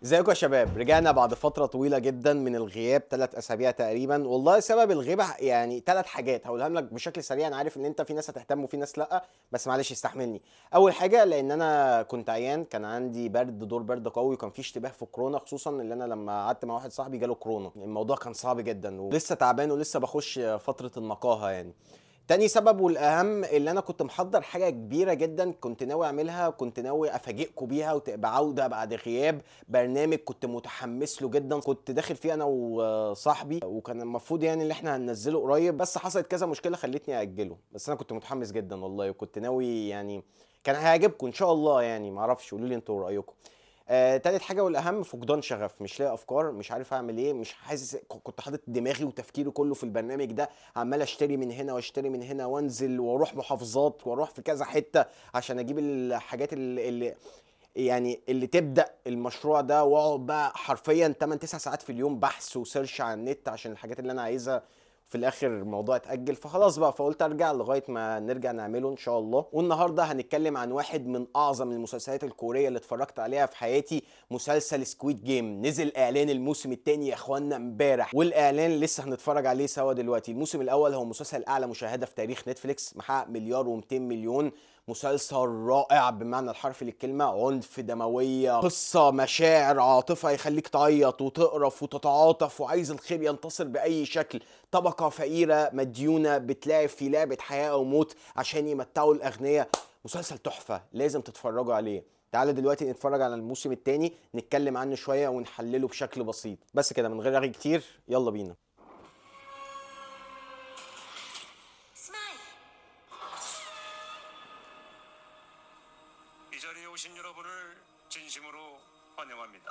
ازيكم يا شباب؟ رجعنا بعد فترة طويلة جدا من الغياب، 3 أسابيع تقريبا. والله سبب الغيبة يعني 3 حاجات هقولهم لك بشكل سريع. أنا عارف إن أنت في ناس هتهتم وفي ناس لأ، بس معلش استحملني. أول حاجة لأن أنا كنت عيان، كان عندي برد، دور برد قوي، وكان في اشتباه في كورونا، خصوصا اللي أنا لما قعدت مع واحد صاحبي جاله كورونا. الموضوع كان صعب جدا ولسه تعبان ولسه بخش فترة النقاهة يعني. تاني سبب والأهم، اللي أنا كنت محضر حاجة كبيرة جدا كنت ناوي أعملها، كنت ناوي أفاجئكم بيها وتبقى عودة بعد غياب، برنامج كنت متحمس له جدا، كنت داخل فيه أنا وصاحبي، وكان المفروض يعني اللي احنا هننزله قريب، بس حصلت كذا مشكلة خلتني أأجله. بس أنا كنت متحمس جدا والله، وكنت ناوي يعني كان هيعجبكم إن شاء الله يعني، معرفش قولوا لي أنتوا رأيكم. تالت حاجة والأهم، فقدان شغف، مش لاقي أفكار، مش عارف أعمل إيه، مش حاسس، كنت حاطط دماغي وتفكيري كله في البرنامج ده، عمال أشتري من هنا وأشتري من هنا وأنزل وأروح محافظات وأروح في كذا حتة عشان أجيب الحاجات اللي يعني اللي تبدأ المشروع ده، وأقعد بقى حرفيا 8-9 ساعات في اليوم بحث و search على النت عشان الحاجات اللي أنا عايزها. في الاخر الموضوع اتأجل، فخلاص بقى فقلت ارجع لغاية ما نرجع نعمله ان شاء الله. والنهارده هنتكلم عن واحد من اعظم المسلسلات الكورية اللي اتفرجت عليها في حياتي، مسلسل Squid Game. نزل اعلان الموسم الثاني يا اخوانا امبارح، والاعلان لسه هنتفرج عليه سوا دلوقتي. الموسم الاول هو مسلسل اعلى مشاهده في تاريخ نتفليكس، محقق 1,200,000,000. مسلسل رائع بمعنى الحرفي للكلمة، عنف، دموية، قصة، مشاعر، عاطفة، يخليك تعيط وتقرف وتتعاطف وعايز الخير ينتصر بأي شكل. طبقة فقيرة مديونة بتلاعب في لعبة حياة أو موت عشان يمتعوا الأغنياء. مسلسل تحفة لازم تتفرجوا عليه. تعالوا دلوقتي نتفرج على الموسم الثاني، نتكلم عنه شوية ونحلله بشكل بسيط. بس كده من غير رغي كتير، يلا بينا. 이 자리에 오신 여러분을 진심으로 환영합니다.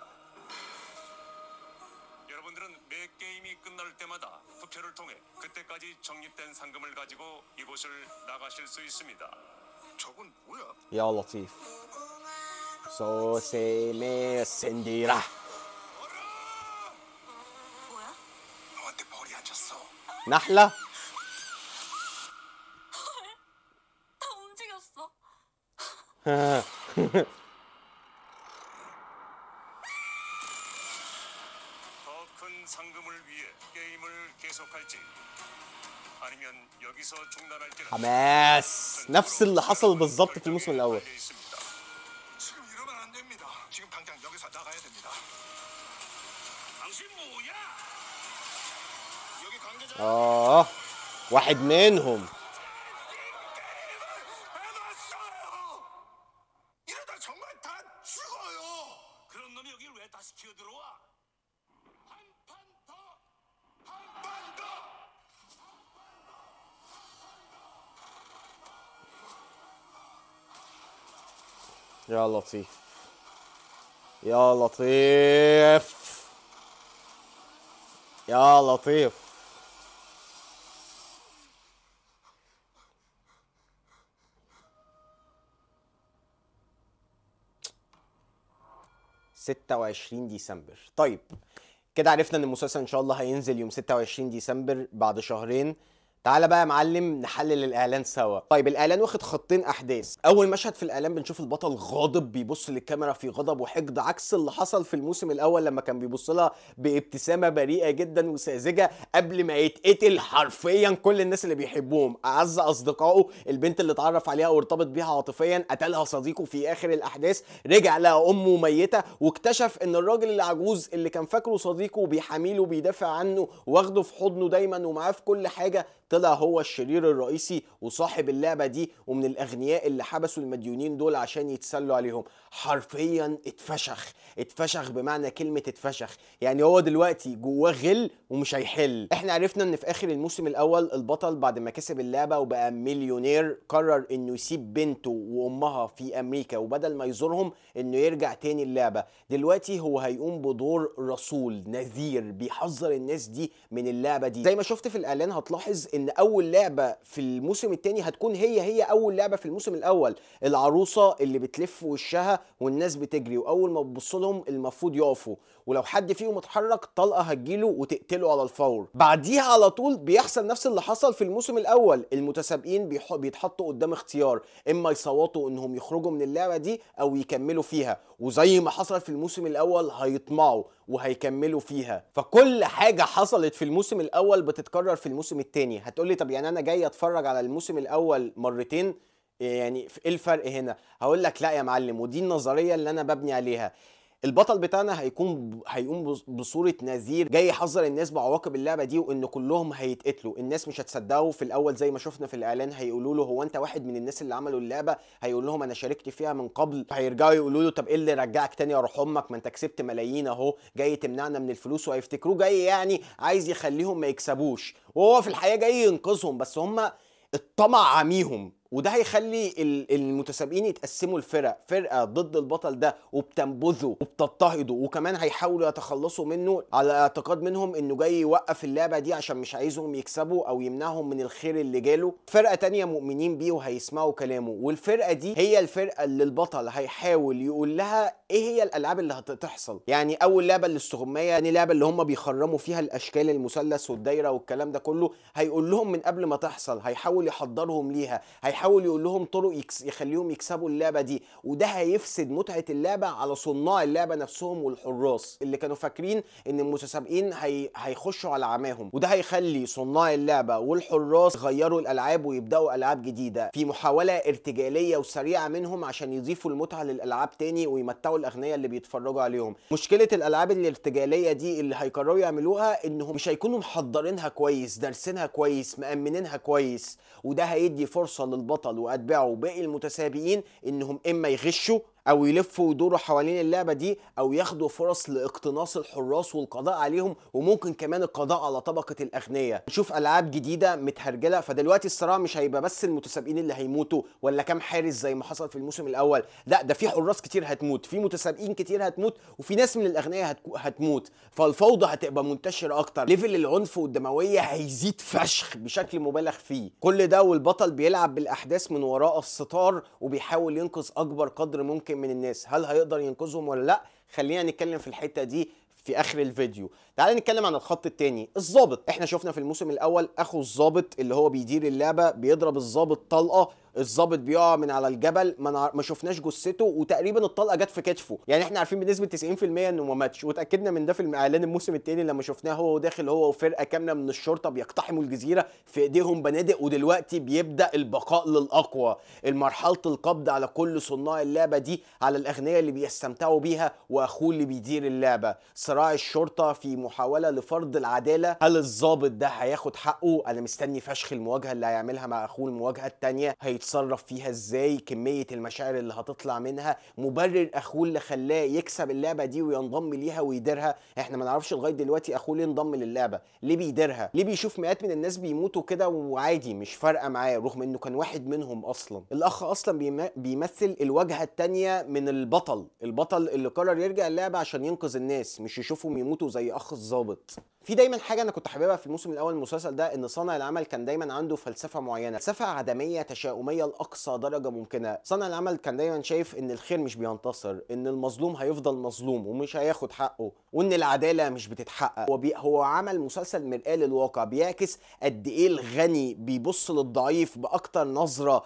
여러분들은 매 게임이 끝날 때마다 투표를 통해 그때까지 적립된 상금을 가지고 이곳을 나가실 수 있습니다. 저건 뭐야? يا لطيف. 소세메 신디라. 뭐야? 너한테 벌이 앉았어. نحلة. 다 움직였어. 더 큰 상금을 위해 게임을 계속할지 아니면 여기서 중단할지는 حماس، نفس اللي حصل بالظبط في الموسم الأول. 지금 이러면 안 됩니다. 지금 당장 여기서 나가야 됩니다. 당신 뭐야? 여기 관계자. واحد منهم. 정말 다 죽어요. 그런 놈이 여기 왜 다시 기어들어와? 한 판 더, 한 판 더. يا لطيف يا لطيف يا لطيف. 26 ديسمبر. طيب كده عرفنا ان المسلسل ان شاء الله هينزل يوم 26 ديسمبر بعد شهرين. تعالى بقى يا معلم نحلل الاعلان سوا. طيب الاعلان واخد خطين احداث. اول مشهد في الاعلان بنشوف البطل غاضب، بيبص للكاميرا في غضب وحقد، عكس اللي حصل في الموسم الاول لما كان بيبص لها بابتسامة بريئة جدا وساذجه قبل ما يتقتل حرفيا كل الناس اللي بيحبوهم، اعز اصدقائه، البنت اللي اتعرف عليها وارتبط بيها عاطفيا قتلها صديقه في اخر الاحداث، رجع لقى امه ميته، واكتشف ان الراجل العجوز اللي كان فاكره صديقه وبيحاميله وبيدافع عنه واخده في حضنه دايما ومعاه في كل حاجة، طلع هو الشرير الرئيسي وصاحب اللعبة دي ومن الأغنياء اللي حبسوا المديونين دول عشان يتسلوا عليهم. حرفيا اتفشخ، اتفشخ بمعنى كلمة اتفشخ. يعني هو دلوقتي جواه غل ومش هيحل. احنا عرفنا ان في اخر الموسم الاول البطل بعد ما كسب اللعبة وبقى مليونير قرر انه يسيب بنته وامها في امريكا، وبدل ما يزورهم انه يرجع تاني اللعبة. دلوقتي هو هيقوم بدور رسول نذير بيحذر الناس دي من اللعبة دي. زي ما شفت في الاعلان هتلاحظ ان ان اول لعبه في الموسم الثاني هتكون هي اول لعبه في الموسم الاول، العروسة اللي بتلف وشها والناس بتجري، واول ما تبص لهم المفروض يقفوا، ولو حد فيهم اتحرك طلقه هتجيله وتقتله على الفور. بعديها على طول بيحصل نفس اللي حصل في الموسم الاول، المتسابقين بيتحطوا قدام اختيار، اما يصوتوا انهم يخرجوا من اللعبة دي او يكملوا فيها، وزي ما حصل في الموسم الاول هيطمعوا وهيكملوا فيها. فكل حاجة حصلت في الموسم الاول بتتكرر في الموسم الثاني. هتقولي طب يعني انا جاي اتفرج على الموسم الاول مرتين، يعني ايه الفرق هنا؟ هقول لك لا يا معلم، ودي النظرية اللي انا ببني عليها. البطل بتاعنا هيقوم بصورة نذير جاي يحذر الناس بعواقب اللعبة دي وان كلهم هيتقتلوا. الناس مش هتصدقه في الاول زي ما شفنا في الاعلان، هيقولوا له هو انت واحد من الناس اللي عملوا اللعبة؟ هيقول لهم انا شاركت فيها من قبل. هيرجعوا يقولوا له طب ايه اللي رجعك تاني يا روح امك، ما انت كسبت ملايين اهو، جاي تمنعنا من الفلوس. وهيفتكروه جاي يعني عايز يخليهم ما يكسبوش، وهو في الحقيقة جاي ينقذهم، بس هم الطمع عميهم. وده هيخلي المتسابقين يتقسموا لفرق، فرقه ضد البطل ده وبتنبذه وبتضطهده، وكمان هيحاولوا يتخلصوا منه على اعتقاد منهم انه جاي يوقف اللعبة دي عشان مش عايزهم يكسبوا او يمنعهم من الخير اللي جاله. فرقه تانية مؤمنين بيه وهيسمعوا كلامه، والفرقة دي هي الفرقة اللي البطل هيحاول يقول لها ايه هي الالعاب اللي هتحصل. يعني اول لعبه الاستغمايه، يعني لعبه اللي هم بيخرموا فيها الاشكال المثلث والدايره والكلام ده كله، هيقول لهم من قبل ما تحصل، هيحاول يحضرهم ليها، هيحاول يقول لهم طرق يخليهم يكسبوا اللعبة دي. وده هيفسد متعه اللعبة على صناع اللعبة نفسهم والحراس اللي كانوا فاكرين ان المتسابقين هيخشوا على عماهم. وده هيخلي صناع اللعبة والحراس يغيروا الالعاب ويبداوا العاب جديدة في محاولة ارتجاليه وسريعة منهم عشان يضيفوا المتعة للالعاب تاني ويمتعوا الاغنياء اللي بيتفرجوا عليهم. مشكلة الالعاب الارتجاليه دي اللي هيقرروا يعملوها انهم مش هيكونوا محضرينها كويس، دارسينها كويس، مأمنينها كويس، وده هيدي فرصة للبطل واتباعه وباقي المتسابقين انهم اما يغشوا او يلفوا ويدوروا حوالين اللعبة دي، او ياخدوا فرص لاقتناص الحراس والقضاء عليهم، وممكن كمان القضاء على طبقه الاغنياء. نشوف العاب جديدة متهرجله. فدلوقتي الصراع مش هيبقى بس المتسابقين اللي هيموتوا ولا كام حارس زي ما حصل في الموسم الاول، لا ده في حراس كتير هتموت، في متسابقين كتير هتموت، وفي ناس من الاغنياء هتموت. فالفوضى هتبقى منتشرة اكتر، level العنف والدمويه هيزيد فشخ بشكل مبالغ فيه. كل ده والبطل بيلعب بالاحداث من وراء الستار وبيحاول ينقذ اكبر قدر ممكن من الناس. هل هيقدر ينقذهم ولا لا؟ خلينا نتكلم في الحتة دي في اخر الفيديو. تعال نتكلم عن الخط الثاني، الضابط. احنا شفنا في الموسم الاول اخو الضابط اللي هو بيدير اللعبة بيضرب الضابط طلقه، الضابط بيقع من على الجبل، ما شفناش جثته، وتقريبا الطلقة جت في كتفه. يعني احنا عارفين بنسبة 90% انه ما ماتش، وتاكدنا من ده في اعلان الموسم الثاني لما شفناه هو داخل هو وفرقه كاملة من الشرطة بيقتحموا الجزيرة في ايديهم بنادق، ودلوقتي بيبدا البقاء للاقوى، المرحلة القبض على كل صناع اللعبة دي، على الاغنياء اللي بيستمتعوا بيها واخوه اللي بيدير اللعبة. صراع الشرطة في محاولة لفرض العدالة، هل الضابط ده هياخد حقه؟ انا مستني فشخ المواجهة اللي هيعملها مع اخوه، المواجهة الثانية هيتصرف فيها ازاي، كمية المشاعر اللي هتطلع منها، مبرر اخوه اللي خلاه يكسب اللعبة دي وينضم ليها ويديرها. احنا ما نعرفش لغاية دلوقتي اخوه ليه انضم للعبة، ليه بيديرها، ليه بيشوف مئات من الناس بيموتوا كده وعادي مش فارقه معاه رغم انه كان واحد منهم اصلا. الاخ اصلا بيمثل الواجهة الثانية من البطل، البطل اللي قرر يرجع اللعبة عشان ينقذ الناس مش يشوفهم يموتوا زي اخ الضابط. في دايما حاجة انا كنت حاببها في الموسم الاول من المسلسل ده، ان صانع العمل كان دايما عنده فلسفة معينة، فلسفة عدمية تشاؤميه لاقصى درجه ممكنة. صانع العمل كان دايما شايف ان الخير مش بينتصر، ان المظلوم هيفضل مظلوم ومش هياخد حقه، وان العدالة مش بتتحقق. هو عمل مسلسل مرآة للواقع، بيعكس قد ايه الغني بيبص للضعيف باكتر نظره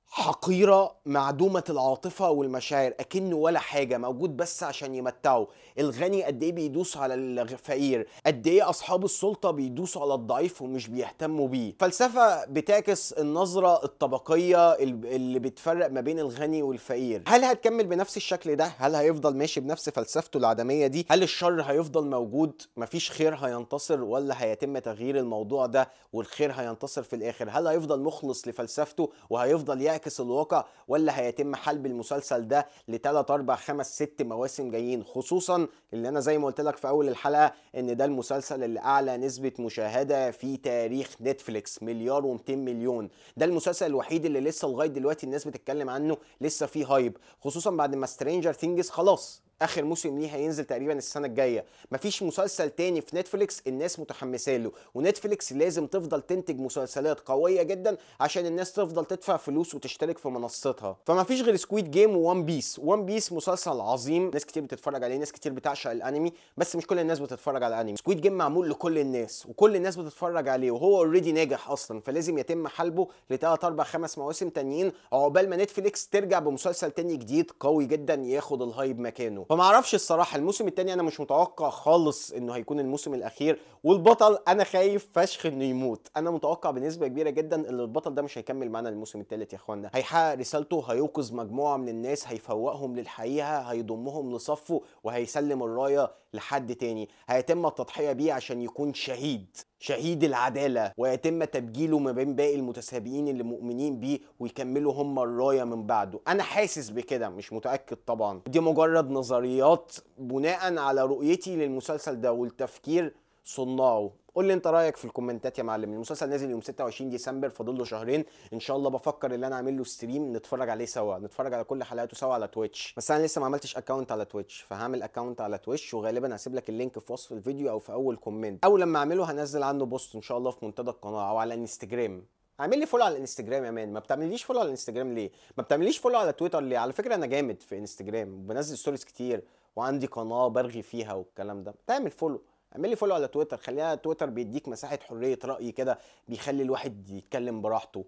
حقيرة معدومة العاطفة والمشاعر، أكنه ولا حاجة، موجود بس عشان يمتعه. الغني قد إيه بيدوس على الفقير، قد إيه أصحاب السلطة بيدوسوا على الضعيف ومش بيهتموا بيه. فلسفة بتعكس النظرة الطبقية اللي بتفرق ما بين الغني والفقير. هل هتكمل بنفس الشكل ده؟ هل هيفضل ماشي بنفس فلسفته العدمية دي؟ هل الشر هيفضل موجود؟ مفيش خير هينتصر ولا هيتم تغيير الموضوع ده والخير هينتصر في الآخر؟ هل هيفضل مخلص لفلسفته وهيفضل يعكس الواقع، ولا هيتم حلب المسلسل ده ل3 4 5 6 مواسم جايين؟ خصوصا اللي انا زي ما قلت لك في اول الحلقة ان ده المسلسل اللي اعلى نسبه مشاهده في تاريخ نتفليكس، 1,200,000,000. ده المسلسل الوحيد اللي لسه لغاية دلوقتي الناس بتتكلم عنه، لسه فيه hype، خصوصا بعد ما Stranger Things خلاص اخر موسم ليه هينزل تقريبا السنة الجاية. مفيش مسلسل تاني في نتفليكس الناس متحمسة له، ونتفليكس لازم تفضل تنتج مسلسلات قوية جدا عشان الناس تفضل تدفع فلوس وتشترك في منصتها. فمفيش غير Squid Game و One Piece. One Piece مسلسل عظيم، ناس كتير بتتفرج عليه، ناس كتير بتعشق الانمي، بس مش كل الناس بتتفرج على الانمي. Squid Game معمول لكل الناس وكل الناس بتتفرج عليه، وهو already ناجح اصلا، فلازم يتم حلبة لثلاث اربع خمس مواسم تانيين عقبال ما نتفليكس ترجع بمسلسل تاني جديد قوي جدا ياخد ال hype مكانه. فما اعرفش الصراحة الموسم الثاني انا مش متوقع خالص انه هيكون الموسم الاخير، والبطل انا خايف فشخ انه يموت. انا متوقع بنسبة كبيرة جدا ان البطل ده مش هيكمل معانا الموسم الثالث يا اخوانا. هيحقق رسالته، هيوقظ مجموعة من الناس، هيفوقهم للحقيقة، هيضمهم لصفة، وهيسلم الراية لحد تاني. هيتم التضحية بيه عشان يكون شهيد، شهيد العدالة، ويتم تبجيله ما بين باقي المتسابقين اللي مؤمنين بيه ويكملوا هم الراية من بعده. انا حاسس بكده، مش متاكد طبعا، دي مجرد نظريات بناء على رؤيتي للمسلسل ده والتفكير صناعة. قول لي انت رايك في الكومنتات يا معلم. المسلسل نازل يوم 26 ديسمبر، فاضل له شهرين ان شاء الله. بفكر ان انا اعمل له stream نتفرج عليه سوا، نتفرج على كل حلقاته سوا على تويتش، بس انا لسه ما عملتش account على تويتش، فهعمل account على تويتش، وغالبا هسيب لك ال link في وصف الفيديو او في اول comment، او لما اعمله هنزل عنه post ان شاء الله في منتدى القناة او على انستجرام. اعمل لي follow على الانستجرام يا man، ما بتعمليش follow على الانستجرام ليه؟ ما بتعمليش follow على تويتر ليه؟ على فكرة انا جامد في انستجرام، بنزل stories كتير وعندي قناة برغي فيها والكلام ده. تعمل follow، اعمل لي follow على تويتر، خليها تويتر بيديك مساحة حرية راي كده، بيخلي الواحد يتكلم براحته،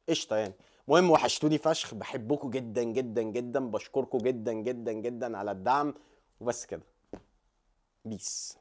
قشطه يعني. المهم وحشتوني فشخ، بحبكم جدا جدا جدا، بشكركم جدا جدا جدا على الدعم، وبس كده، peace.